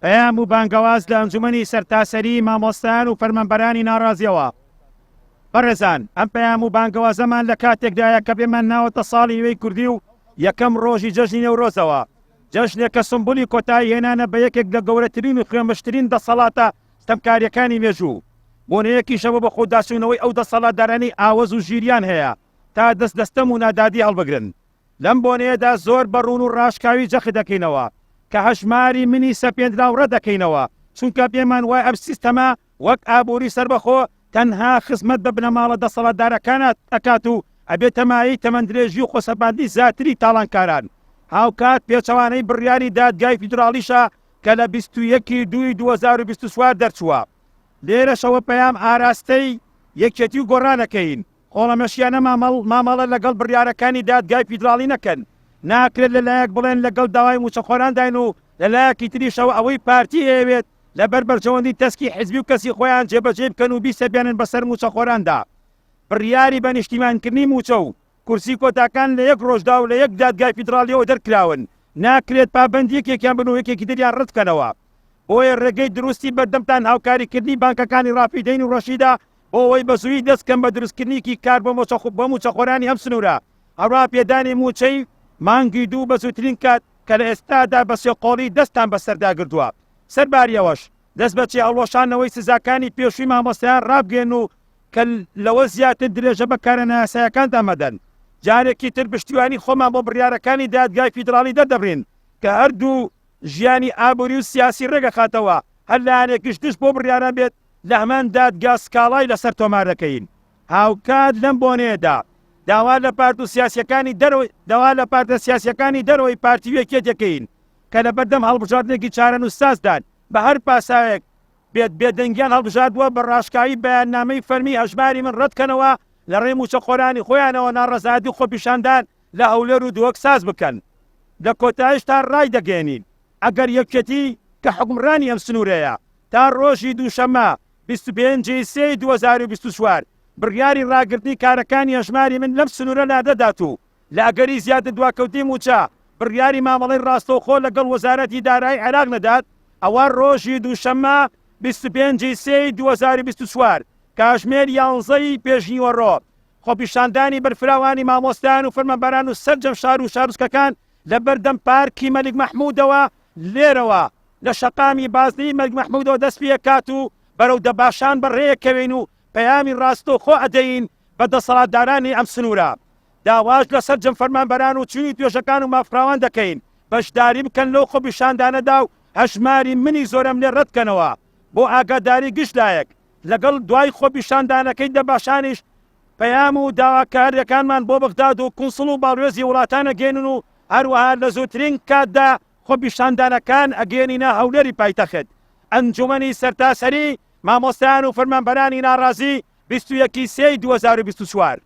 پەیام و بانگەواز لە ئەنجومەنی سەرتاسەریی مامۆستایان و فەرمانبەرانی ناڕازیەوە. بەڕێزان، ئەم پەیام و بانگەوازەمان لە کاتێکدایە کە پێمان ناوەتە ساڵی نوێی کوردی و یەکەم ڕۆژی جەژنی نەورۆزەوە، جەژنێک کە سومبولی کۆتایی هێنانە بە یەکێک لە گەورەترین و خوێنمژترین دەسەڵاتە ستەمکارییەکانی مێژوو. بۆنەیەکیشە بۆ بەخۆداچوونەوەی ئەو دەسەڵاتدارانەی ئاوەز و ژیریان هەیە تا دەست لە ستەم و نادادی هەڵبگرن. لەم بۆنەیەدا زۆر بە ڕوون و ڕاشکاوی جەخت دەکەینەوە کە هەژماری منی سەپێندراو ڕەت دەکەینەوە، چونکە پێمان وایە ئەم سیستەمە وەک ئابووری سەربەخۆ تەنها خزمەت بە بنەماڵە دەسەڵاتدارەکان ئەکات و ئەبێتە مایەی تەمەندرێژی و خۆسەپاندنی زیاتری تاڵانکاران. هاوکات پێچەوانەی بڕیاری دادگای فیدراڵیشە کە لە 21 ی دووی 2024 دەرچووە. لێرەشەوە پەیام ئاراستەی یەکێتی و گۆڕان ئەکەین، خۆڵەمێشیانە مامەڵە لەگەڵ بڕیارەکانی دادگای فیدراڵی نەکەن، ناکرێت لەلایەک بڵێن لەگەڵ داوای مووچەخۆرانداین و لەلایەکی تریشەوە ئەوەی پارتی ئەیەوێت لەبەر بەرژەوەندی تەسکی حزبی و کەسی خۆیان جێبەجێی بکەن و بیسەپێنن بەسەر مووچەخۆراندا. بڕیاری بە نیشتیمانکردنی مووچە و کورسی کۆتاکان لە یەک ڕۆژدا و لە یەک دادگای فیدراڵیەوە دەرکراون، ناکرێت پابەندی یەکێکیان بن و یەکێکی تریان ڕەتبکەنەوە. بۆیە ڕێگەی دروستی بەردەمتان هاوکاریکردنی بانکەکانی ڕافیدەین و ڕەشیدە بۆ ئەوەی بە زوویی دەست بکەن بە دروستکردنیکی کار بۆ مووچەخۆرانی ئەم سنوورە، هەروەها پێدانی مووچەی مانگی دوو بە زووترین کات کە لە ئێستادا بە سێقۆڵی دەستتان بەسەردا گرتووە. سەرباری ئەوەش دەستبەجێ هەڵوەشاندنەوەی سزاکانی پێشووی مامۆستایان ڕابگەیەنن و کە لەوە زیاتر درێژە بە کارە نایاسایەکاندا مەدەن. جارێکی تر پشتیوانی خۆمان بۆ بڕیارەکانی دادگای فیدراڵی دەردەبڕین کە هەردوو ژیانی ئابووری و سیاسی ڕێکئەخاتەوە، هەر لایەنێکیش دژ بەو بڕیارە بێت لە هەمان دادگا سکاڵای لەسەر تۆمار دەکەین. هاوکات لەم بۆنەیەدا داوا لە پارت و سیاسیەکانی دەرەوەی داوا لە پارتە سیاسیەکانی دەرەوەی پارتی و یەکێتی دەکەین کە لەبەردەم هەڵبژاردنێکی چارەنووسسازدان بە هەر پاساوێک بێت بێدەنگیان هەڵبژاردووە بە ڕاشکاوی بەیاننامەی فەرمی هەژماری من ڕەتکەنەوە لە ڕێی مووچەخۆرانی خۆیانەوە ناڕەزایەتی و خۆپیشاندان لە هەولێر و دهۆک ساز بکەن. لە کۆتایشتا ڕایدەگەیەنین ئەگەر یەکێتی کە حوکمڕانی ئەم سنوورەیە تا ڕۆژی دووشەممە 25 ی سێی 2024 بڕیاری ڕاگرتنی کارەکانی هەژماری من لەم سنوورە لادەدات و لە ئەگەری زیاتر دواکەوتنی مووچە بڕیاری مامەڵەی ڕاستەوخۆ لەگەڵ وەزارەتی دارایی عێراق نەدات ئەوا ڕۆژی دووشەممە 25 ی سێی 2024 کاژمێر یانزە ی پێشنیوەڕۆ خۆپیشاندانی بەرفراوانی مامۆستایان و فەرمانبەران و سەرجەم شار و شارۆچکەکان لە بەردەم پارکی مەلیک مەحمودەوە لێرەوە لە شەقامی بازنەی مەلیک مەحمودەوە دەست پێکات و بەرەو دەباشان بەڕێکەوین و پەیامی ڕاستەوخۆ ئەدەین بە دەسەڵاتدارانی ئەم سنوورە. داواش لە سەرجەم فەرمانبەران و چینی توێژەکان و مافخراوان دەکەین بەشداری بکەن لەو خۆپیشاندانەدا و هەژماری منی زۆرەملێ ڕەتکەنەوە بۆ ئاگاداری گشت لایەک. لەگەڵ دوای خۆپیشاندانەکەی دەباشانیش پەیام و داواکارییەکانمان بۆ بەغداد و کونسڵ و باڵوێزی وڵاتان ئەگەیەنن و هەروەها لە زووترین کاتدا خۆپیشاندانەکان ئەگەیەنینە هەولێری پایتەخت. ئەنجومەنی سەرتاسەری مامۆستایان و فەرمانبەرانی ناڕازی 21 ی سێی 2024.